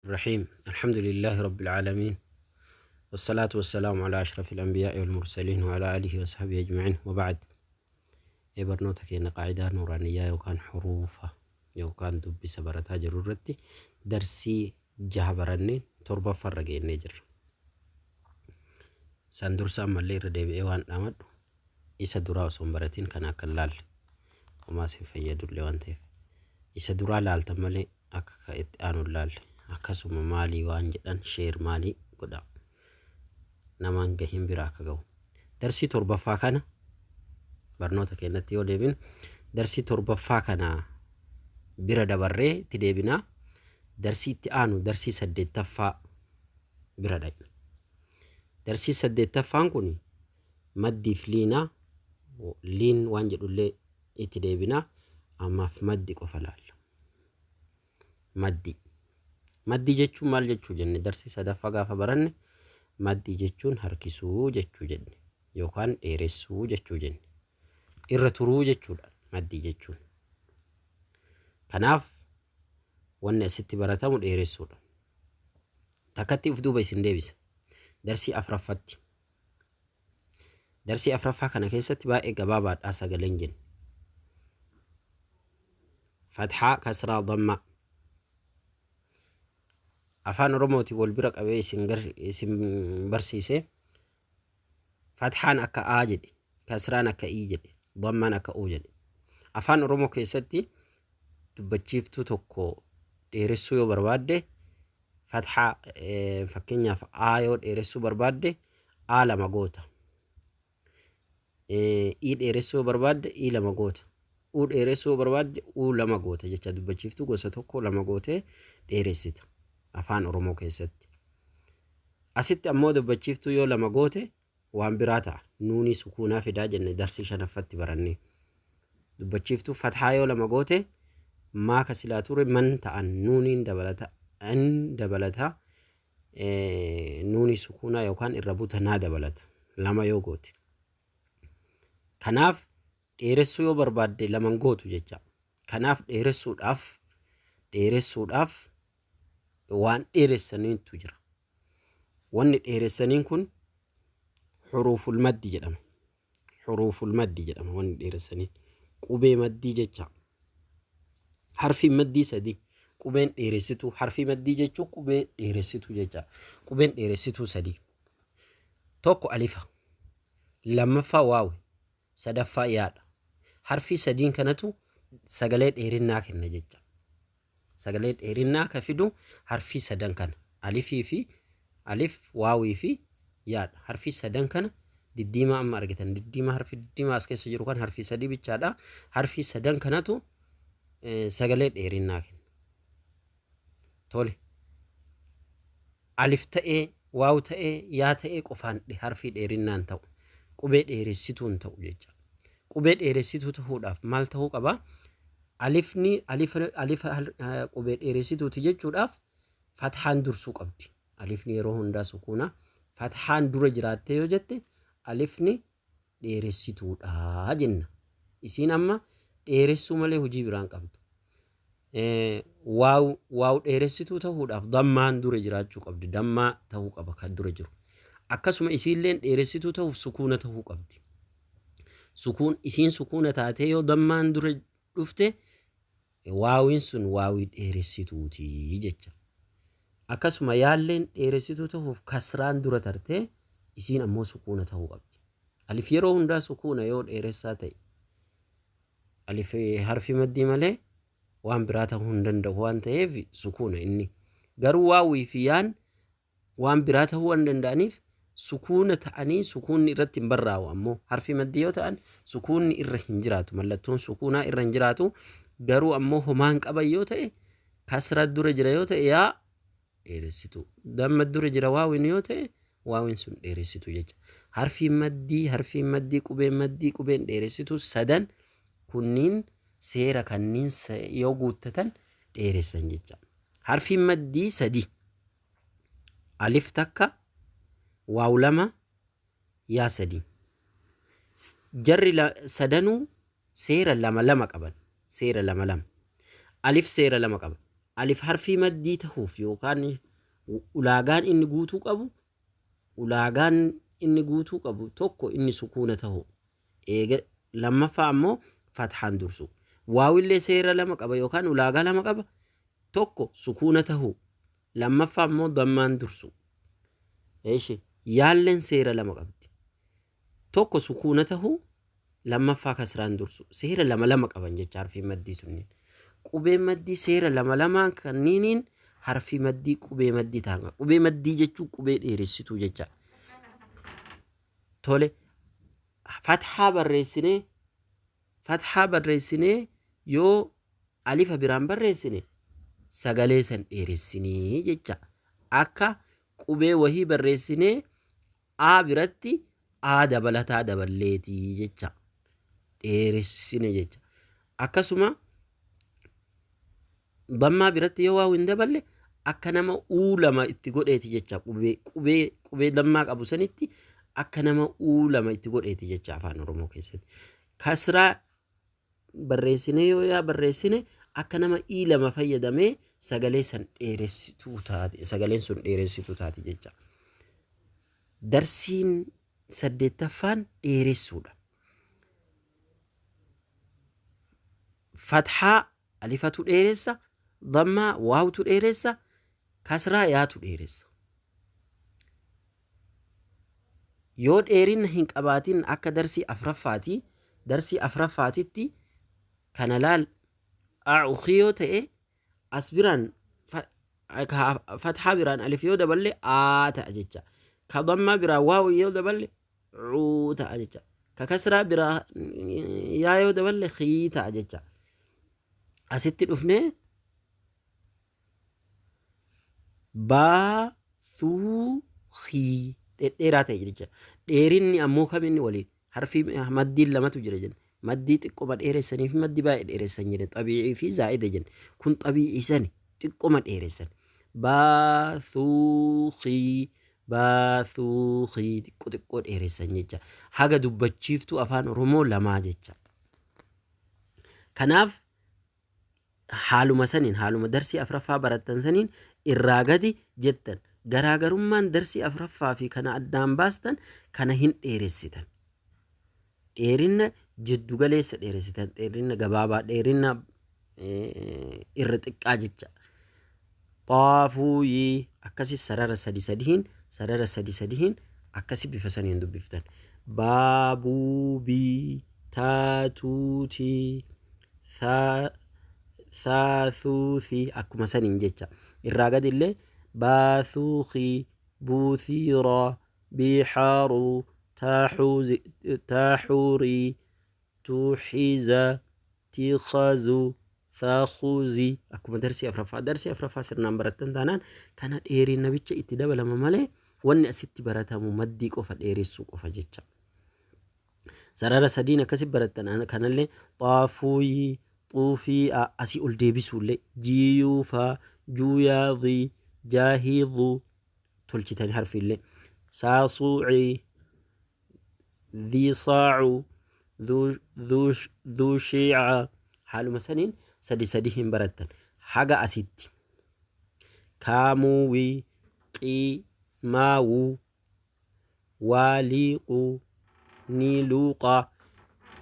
الرحيم الحمد لله رب العالمين والصلاة والسلام على أشرف الأنبياء والمرسلين وعلى آله وصحبه أجمعين وبعد. Barnoota keenya qaa'idaa nuuraaniyyaa yookaan huruufa yookaan dubbisa barataa jiru irratti darsii jaha barannee torbaffarra geennee jirra. San dursa ammallee irra deebi'ee waan dhaamadhu, isa duraa osoo hin baratin kana akka hin laalle, homaa isin fayyadullee waan ta'eef. Isa duraa laaltan malee akka itti aanu hin laalle. Akkasuma maalii waan jedhan share maalii godha. Namaan gahin bira akka gahu. Darsii torbaffaa kana barnoota keenyatti yoo deebinu, darsii torbaffaa kana bira dabarree itti deebinaa. Darsii itti aanu darsii saddeettaffaa bira dhaqna. Darsii saddeettaffaan kun maddiif liinaa, liin waan jedhullee itti deebinaa. Ammaaf maddi qofa laalla. Maddi. Maddii jechuun maal jechuu jenne? Darsii sadaffaa gaafa baranne, maddii jechuun harkisuu jechuu jenne yookaan dheeressuu jechuu jenne. Irra turuu jechuudha maddii jechuun. Kanaaf wanni asitti baratamu dheeressuudha. Takkatti uf duuba isin deebisa. Darsii afuraffatti. Darsii afuraffaa kana keessatti baay'ee gabaabaadhaa sagaleen jenne. Fathaa, kasraa, dammaa. Afaan Oromootiin wal bira qabee isin barsiise. Fathaan akka A jedhe, kasraan akka I jedhe, dammaan akka U jedhe. Afaan Oromoo keessatti dubbachiiftuu tokko dheeressuu yoo barbaadde, fathaa, fakkeenyaaf A yoo dheeressuu barbaadde, A lama goota. I dheeressuu yoo barbaadde, I lama goota. U dheeressuu yoo barbaadde, U lama goota jecha. Dubbachiiftuu gosa tokko lama gootee dheeressita afaan Oromoo keessatti. Asitti ammoo dubbachiiftuu yoo lama goote waan biraa ta'a. Nuunii sukuunaa fidaa jenne darsii shanaffatti barannee. Dubbachiiftuu fathaa yoo lama goote, maa ka silaa ture man ta'an, nuuniin dabalata, an dabalata, nuunii sukuunaa yookaan irra butanaa dabalata lama yoo goote. Kanaaf dheeressuu yoo barbaadde laman gootu jecha. Kanaaf dheeressuudhaaf waan dheeressaniitu jira. Wanni dheeressaniin kun xuruuful maddi jedhama. Xuruuful maddi jedhama wanni dheeressaniin. Qubee maddii jecha. Harfi maddii sadi, qubeen dheeressituu, harfi maddii jechuun qubee dheeressituu jecha. Qubeen dheeressituu sadi. Tokko alifa. Lammaffaa waawi. Sadaffaa yaadha. Harfii sadiin kanatu sagalee dheerinnaa kenna jecha. Sagalee dheerinnaa ka fidu harfii sadan kana. Alifii fi alif, waawii fi yaadha. Harfii sadan kana diddiimaa amma argitan. Diddiimaa, harfii diddiimaa as keessa jiru kan harfii sadii bichaadha. Harfii sadan kanatu sagalee dheerinnaa kenna. Tole. Alif ta'ee, waaw ta'ee, yaa ta'ee qofaan harfii dheerinnaan ta'u. Qubee dheeressituun ta'u jecha. Qubee dheeressituu ta'uudhaaf maal ta'uu qaba? Alifni alifa qubee dheeressituuti jechuudhaaf fathaan dursuu qabdi. Alifni yeroo hundaa sukuuna. Fathaan dura jiraattee yoo jette, alifni dheeressituudha jenna. Isiin amma dheeressuu malee hojii biraan qabdu. Waaw dheeressituu ta'uudhaaf dammaan dura jiraachuu qabdi. Dammaa ta'uu qaba kan dura jiru. Akkasuma isiilleen dheeressituu ta'uuf sukuuna ta'uu qabdi. Sukuun isiin sukuuna taatee yoo dammaan dura dhufte, waawiin sun waawii dheeressituuti jecha. Akkasuma yaalleen dheeressituu ta'uuf kasraan dura tartee isiin ammoo sukuuna ta'uu qabdi. Alif yeroo hundaa sukuuna yoo dheeressaa ta'e. Alif harfi maddii malee waan biraa ta'uu hin danda'u waan ta'eef sukuuna inni. Garuu waawii fi yaan waan biraa ta'uu waan danda'aniif sukuuna ta'anii sukuunni irratti hin barraa'u. Ammoo harfi maddii yoo ta'an sukuunni irra hin jiraatu, mallattoon sukuunaa irra hin jiraatu. Garuu ammoo homaan qaban yoo ta'e, kasra dura jira yoo ta'e, yaa dheeressitu, damma dura jira waawiin yoo ta'e, waawiin sun dheeressitu jecha. Harfiin maddii, qubeen maddii, qubeen dheeressitu sadan kunniin seera kanniin yoo guuttatan dheeressan jecha. Harfiin maddii sadi: alif takka, waaw lama, yaa sadi. Jarri sadanuu seera lama lama qaban. Seera lama lama. Alif seera lama qaba. Alif harfii maddii tahuuf yookaan ulaagaan inni guutuu qabu, ulaagaan inni guutuu qabu tokko inni sukuuna tahu. Eega lammaffaa ammoo fathaan dursu. Waawillee seera lama qaba yookaan ulaagaa lama qaba. Tokko sukuuna tahu, lammaffaa ammoo dammaan dursu. Eeshi yaalleen seera lama qabdi. Tokko sukuuna tahu, lammaffaa kasraan dursu. Seera lama lama qaban jecha harfii maddii sunniin. Qubeen maddii seera lama lamaan kanniiniin harfii maddii qubee maddii ta'an. Qubee maddii jechuun qubee dheeressituu jecha. Tole, fathaa barreessinee, fathaa barreessinee yoo alifa biraan barreessine sagalee san dheeressinii jecha. Akka qubee wahii barreessinee A biratti A dabalataa daballeetii jecha. Dheeressine jecha. Akkasuma dammaa biratti yoo waa hin daballe akka nama uu lama itti godheeti jecha. Qubee dammaa qabu sanitti akka nama uu lama itti godheeti jecha afaan Oromoo keessatti. Kasraa barreessinee yoo yaa barreessine akka nama ii lama fayyadamee sagalee san dheeressituu taate, sagaleen sun dheeressituu taate jecha. Darsiin saddeettaffaan dheeressuudha. Fathaa alifatu dheeressa, dammaa waawtu dheeressa, kasraa yaatu dheeressa. Yoo dheerina hin qabaatin akka darsii afraffaati, darsii afraffaatitti kana laal a'ukii yoo ta'e as biraan fathaa biraan alif yoo daballe aa ta'a jecha. Ka dammaa biraan waaw yoo daballe cuu ta'a jecha. Ka kasraa biraa yaa yoo daballe khii ta'a jecha. Asitti dhufnee baa thuu khii dhedheeraa ta'e jecha. Dheerinni ammoo kaminni waliin harfii maddiin lamatu jira jenna. Maddii xiqqoma dheeressanii fi maddii baay'ee dheeressan jenna. Xabiicii fi zaa'ida jenna. Kun xabiicii sani xiqqoma dheeressan. Baa thuu khii, baa thuu khii xiqqoo xiqqoo dheeressan jecha. Haga dubbachiiftuu afaan Oromoo lamaa jecha. Kanaaf haaluma saniin, haaluma darsii afraffaa barattan saniin irraa gadi jettan. Garaagarummaan darsii afraffaa fi kana addaan baastan kana hin dheeressitan. Dheerinna jiddu galeessa dheeressitan, dheerinna gabaabaa, dheerinna irra xiqqaa jecha. Xaafuuyii akkasi sarara sadi sadiin, sarara sadi sadiin akkasi bifa saniin dubbiftan. Baabuubii, taatuutii, saasuusii akkuma saniin jecha. Irraa gadi illee baasuuqii, buusiiraa, biixaaruu, taaxuurii, tuuxiza, tiikazu, saakuuzii akkuma darsii afraffaa. Darsii afraffaa sirnaan barattan taanaan kana dheerina bicha itti dabalama malee wanni asitti baratamu maddii qofa dheeressuu qofa jecha. Sarara sadiin akkasi barattan kanallee xaafuuyii, xuufii asii ol deebisuullee jiiyuufaa, juuyaadii, jaahiiduu tolchitanii harfiillee. Saasuucii, dhiisaacuu, dhuushiica haaluma saniin sadi sadi hin barattan. Haga asitti. Kaamuuwii, qiimaawuu, waaliiquu, niiluuqaa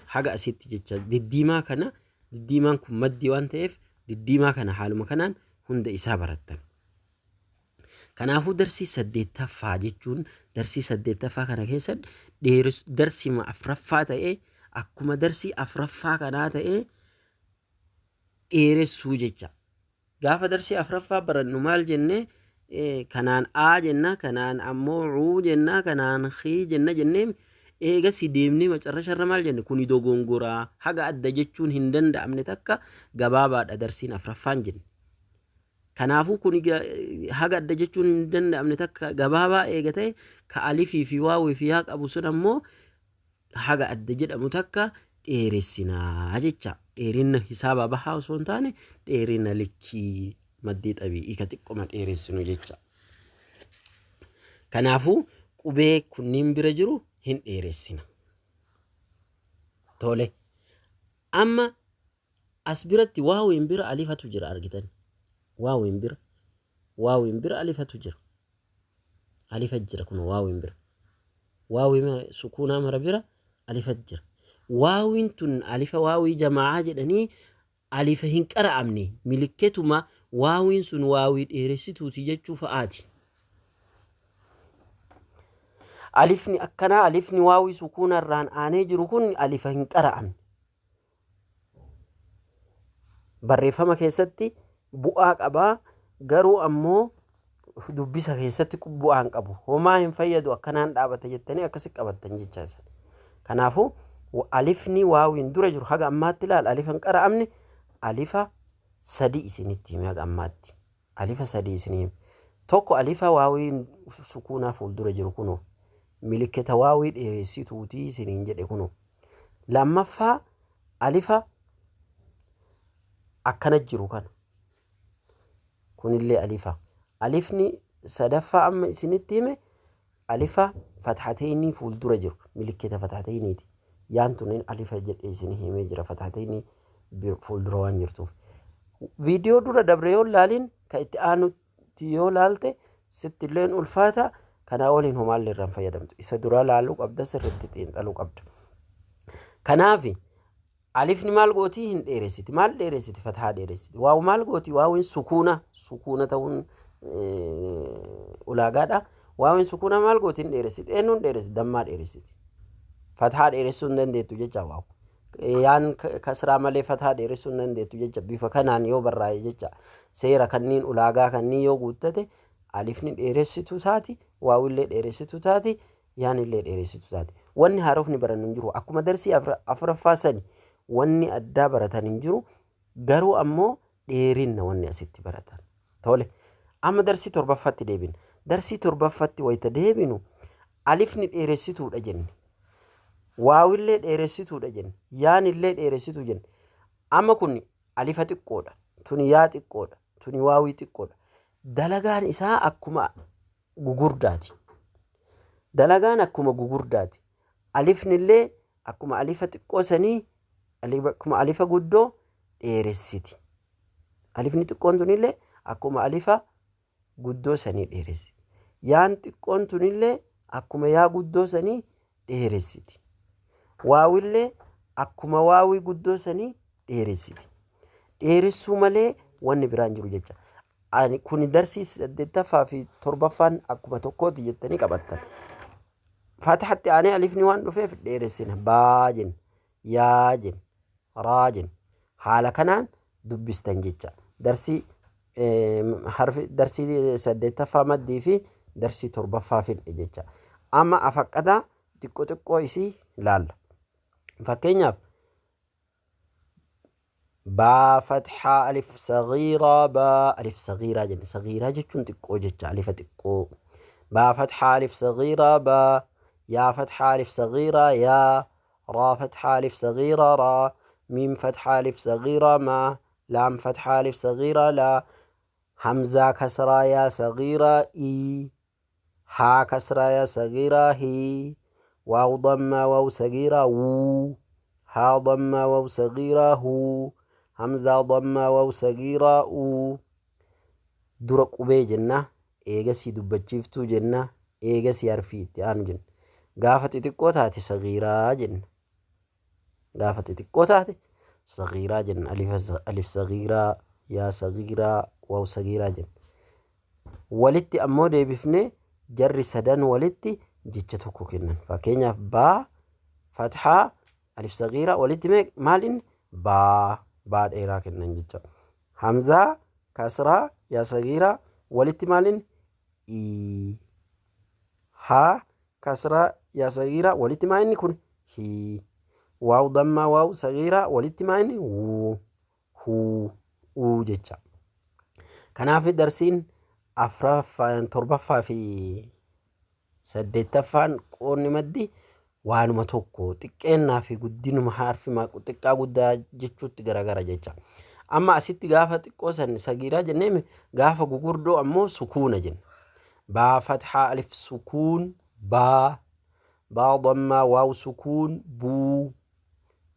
haga asitti jecha. Diddiimaa kana, diddiimaan kun maddii waan ta'eef diddiimaa kana haaluma kanaan hunda isaa barattan. Kanaafuu darsii saddeettaffaa jechuun darsii saddeettaffaa kana keessa darsii afraffaa ta'ee akkuma darsii afraffaa kanaa ta'ee dheeressuu jecha. Gaafa darsii afraffaa barannu maal jennee, kanaan A jenna, kanaan ammoo C jenna, kanaan X jenna jennee eegasi deemnee macarrasharra maal jenne, kuni dogongoraa haga adda jechuun hin danda'amne takka gabaabaadha darsiin afraffaan jenne. Kanaafuu kuni haga adda jechuun hin danda'amne takka gabaabaa eega ta'e ka alifii fi waawii fi yaa qabu sun ammoo haga adda jedhamu takka dheeressinaa jecha. Dheerinna hisaabaa bahaa osoo hin taane dheerina likkii maddii xabii'ii ka xiqqoma dheeressinu jecha. Kanaafuu qubee kunniin bira jiru hin dheeressina. Tole. Amma as biratti waawiin bira alifatu jira argitan. Waawiin bira. Waawiin bira alifatu jira. Alifa jira kun waawiin bira. Waawii sukuunaa mara bira alifa jira. Waawiin tun alifa waawii jamaa'aa jedhanii alifa hin qara'amne milikketuma waawiin sun waawii dheeressituuti jechuu fa'aati. Alifni akkanaa alifni waawii sukuunarraan aanee jiru kun alifa hin qara'amne. Barreeffama keessatti bu'aa qabaa garuu ammoo dubbisa keessatti bu'aa hin qabu. Homaa hin fayyadu akkanaan dhaabata jettanii akkasi qabattan jechaa isan. Kanaafuu alifni waawiin dura jiru haga ammaatti ilaala alifa hin qara'amne alifa sadi isinitti hime haga ammaatti. Alifa sadi isinii hime. Tokko alifa waawiin sukuunaa fuuldura jiru kunoo milikkita waawii dheeressituutii isiniin jedhe kunoo. Lammaffaa alifa akkana jiru kana. Kunillee alifa. Alifni sadaffaa amma isinitti hime alifa fathateenii fuuldura jiru milikkita fathateeniiti. Yaan tun alifa jedhee isin himee jira fathateenii fuuldura waan jirtuuf. Viidiyoo dura dabre yoo laalin ka itti aanutti yoo laalte sitti illeen ulfaata kanaa waliin homaallee irraan fayyadamtu. Isa duraa laaluu qabda sirriitti xiinxaluu qabda. Kanaaf alifni maal gootii hin dheeressiti. Maal dheeressiti? Fathaa dheeressiti. Waawu maal gooti? Waawin sukuuna sukuuna ta'uun ulaagaadha. Waawin sukuuna maal gooti? Hin dheeressiti. Eenyuun dheeressiti? Dammaa dheeressiti. Fathaa dheeressuu hin dandeettu jecha waawu. Yaan kasraa malee fathaa dheeressuu hin dandeettu jecha bifa kanaan yoo barraa'e jecha seera kanniin ulaagaa kanniin yoo guuttate alifni dheeressitu taati waawillee dheeressitu taati yaanillee dheeressitu taati. Wanni haarofni barannu hin jiru akkuma darsii afuraffaa sani wanni addaa baratan hin jiru garuu ammoo dheerinna wanni asitti baratan. Tole amma darsii torbaffaatti deebina. Darsii torbaffaatti wayita deebinu alifni dheeressituudha jenne. Waawillee dheeressituudha jenne. Yaanillee dheeressituu jenne. Amma kun alifa xiqqoodha. Tuni yaa xiqqoodha. Tuni waawii xiqqoodha. Dalagaan isaa akkuma gugurdaati. Dalagaan akkuma gugurdaati. Alifnillee akkuma alifa xiqqoo sanii akkuma alifa guddoo dheeressiti. Alifni xiqqoon tunillee akkuma alifa guddoo sanii dheeressiti. Yaan xiqqoon tunillee akkuma yaa guddoo sanii dheeressiti. Waawillee akkuma waawii guddoo sanii dheeressiti. Dheeressuu malee wanni biraan jiru jecha. Ani kuni darsii saddeettaffaa fi torbaffaan akkuma tokkooti jettanii qabattan. Fatihatti aanee alifni waan dhufeef dheeressina. Baa jenna, yaa jenna, raa jenna. Haala kanaan dubbistan jecha. Darsii harfi darsii saddeettaffaa maddii fi darsii torbaffaa fidhe jecha. Amma afaqqadaa xiqqoo xiqqoo isii laalla. Fakkeenyaaf baa fatxaa alif sagiiraa baa alif sagiiraa jenna. Sagiiraa jechuun xiqqoo jecha alifa xiqqoo. Baa fatxaa alif sagiiraa baa yaa fatxaa alif sagiiraa yaa raa fatxaa alif sagiiraa raa miim fatxaa alif sagiiraa maa laam fatxaa alif sagiiraa laa hamzaa kasraa yaa sagiiraa ii haa kasraa yaa sagiiraa hii waaw dammaa waaw sagiiraa wuu haa dammaa waaw sagiiraa huu hamzaa dammaa waaw sagiiraa uu. Dura qubee jenna, eegasii dubbachiiftuu jenna, eegasii harfii itti aanu jenna. Gaafa xixiqqoo taate sagiiraa jenna. Gaafa xixiqqoo taate sagiiraa jenna. Alif sagiiraa, yaa sagiiraa, waaw sagiiraa jenna. Walitti ammoo deebifnee jarri sadan walitti jecha tokko kennan. Fakkeenyaaf baa, fatxaa, alif sagiiraa walitti maal inni baa baa dheeraa kennan jecha. Hamzaa, kasraa, yaa sagiiraa walitti maal inni ii. Haa, kasraa, yaa sagiiraa walitti maal inni kun hii. Waaw dammaa waaw sagiiraa walitti maal inni wuu huu uu jecha. Kanaaf darsiin afuraffaan torbaffaa fi saddeettaffaan qoonni maddi waanuma tokko xiqqeennaa fi guddinuma harfi xiqqaa guddaa jechuutti garagara jecha. Amma asitti gaafa xiqqoo san sagiiraa jennee gaafa gugurdoo ammoo sukuuna jenna. Baa fatxaa alif sukuun baa baa dammaa waaw sukuun buu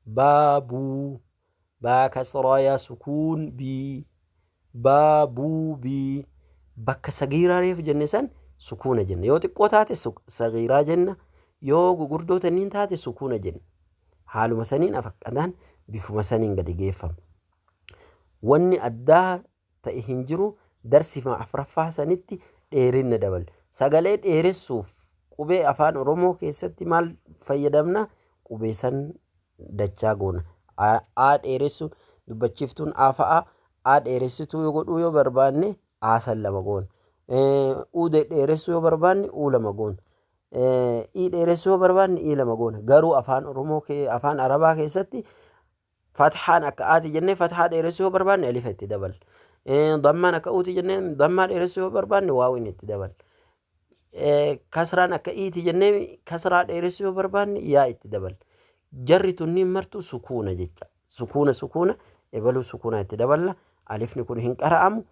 baa buu baa kasraa yaa sukuun bii Baa, buu, bii. Bakka sagiiraa reefu jenne san sukuuna jenna. Yoo xiqqoo taate sagiiraa jenna. Yoo gugurdoo tanniin taate sukuuna jenna. Haaluma saniin afakkataan bifuma saniin gadi geeffama. Wanni addaa ta'e hin jiru, darsima afraffaa sanitti dheerinna dabala. Sagalee dheeressuuf qubee afaan Oromoo keessatti maal fayyadamna? Qubee san dachaa goona. A dheeressuun dubbachiiftuun A fa'a. A dheeressituu yoo godhuu yoo barbaanne A san lama goona. U dheeressuu yoo barbaanne U lama goona. I dheeressuu yoo barbaanne I lama goona. Garuu afaan Oromoo afaan Arabaa keessatti fathaan akka aati jennee fathaa dheeressuu yoo barbaanne alifa itti daballa. Dammaan akka uuti jennee dammaa dheeressuu yoo barbaanne waawin itti daballa. Kasraan akka iiti jennee kasraa dheeressuu yoo barbaanne yaa itti daballa. Jarri tunniin martuu sukuuna jecha. Sukuuna sukuuna ebaluu sukuuna itti daballa. Alifni kun hin qara'amu.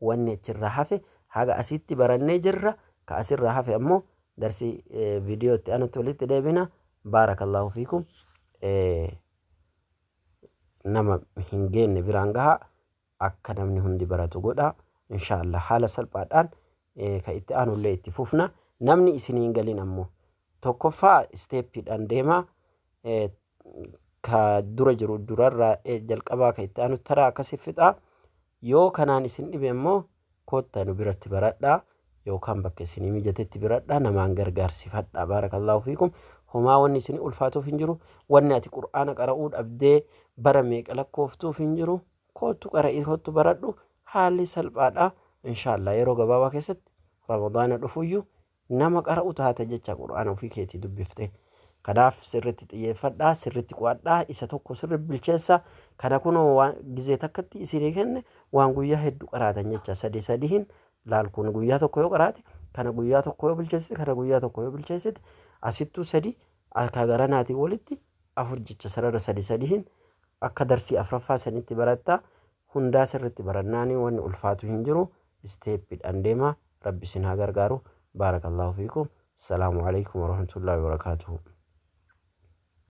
Wanni achirraa hafe haga asitti barannee jirra. Ka asirraa hafe ammoo darsii viidiyoo itti aanutti walitti deebina. Baarakallahu fiikum. Nama hin geenne biraan gahaa, akka namni hundi baratu godha. Inshaallah haala salphaadhaan ka itti aanullee itti fufna. Namni isinii hin galin ammoo tokkoffaa isteeppiidhaan deemaa, ka dura jiru durarraa jalqabaa ka itti aanu taraa akkasii fixaa. Yoo kanaan isin dhibe immoo koottaa nu biratti baradhaa yookaan bakka isinii mijatetti biradhaa, namaan gargaarsifadhaa. Baarakallahu fiikum. Homaa wanni isin ulfaatuuf hin jiru. Wanni ati qur'aana qara'uu dhabdee bara meeqa lakkooftuuf hin jiru. Koottu qara'ii, koottu baradhu, haalli salphaadha. Inshaallah yeroo gabaabaa keessatti Ramadaana dhufuyyuu nama qara'u taate jecha qur'aana ofii keetii dubbifte. Kanaaf sirritti xiyyeeffadhaa, sirritti qo'adhaa, isa tokko sirri bilcheessa. Kana kunoo waan gizee takkatti isinii kenne waan guyyaa hedduu qaraatan jecha sadi sadiin laal. Kun guyyaa tokko yoo qaraate, kana guyyaa tokko yoo bilcheessite, kana guyyaa tokko yoo bilcheessite, asittuu sadi akka garanaatiin walitti afur jecha sarara sadi sadiin akka darsii afraffaa sanitti barattaa. Hundaa sirritti barannaanii wanni ulfaatu hin jiru. Isteeppiidhaan deema. Rabbi isin haa gargaaru. Baarakallahu fiikum. Salaamu alaikum warahmatullahi wabarakaatuhu.